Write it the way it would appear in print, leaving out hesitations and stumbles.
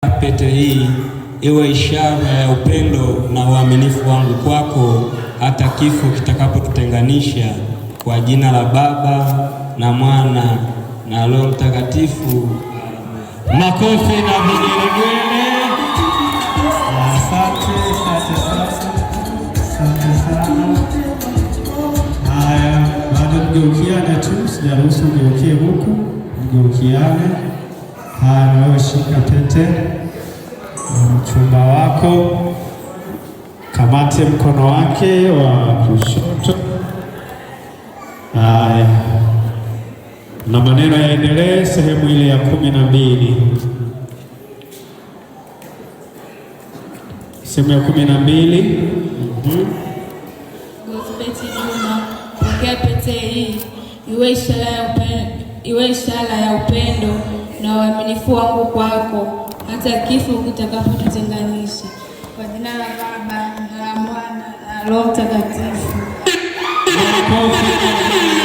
Pete hii iwe ishara ya upendo na uaminifu wangu kwako hata kifo kitakapotutenganisha. Kwa jina la Baba na Mwana na Roho Mtakatifu. Makofi na vigelegele. Asante, asante sana, asante sana. Haya, bado mgeukiane tu, sijaruhusu mgeukie huku, mgeukiane. Haya, na wewe shika pete mchumba wako, kamate mkono wake wa kushoto. Haya, na maneno yaendelee sehemu ile ya 12. Sehemu ya 12. Gospeti Juma, pokea pete hii iwe ishara ya upendo na uaminifu wangu kwako hata kifo kitakapotutenganisha. Kwa jina la Baba na la Mwana na Roho Mtakatifu. Makofi.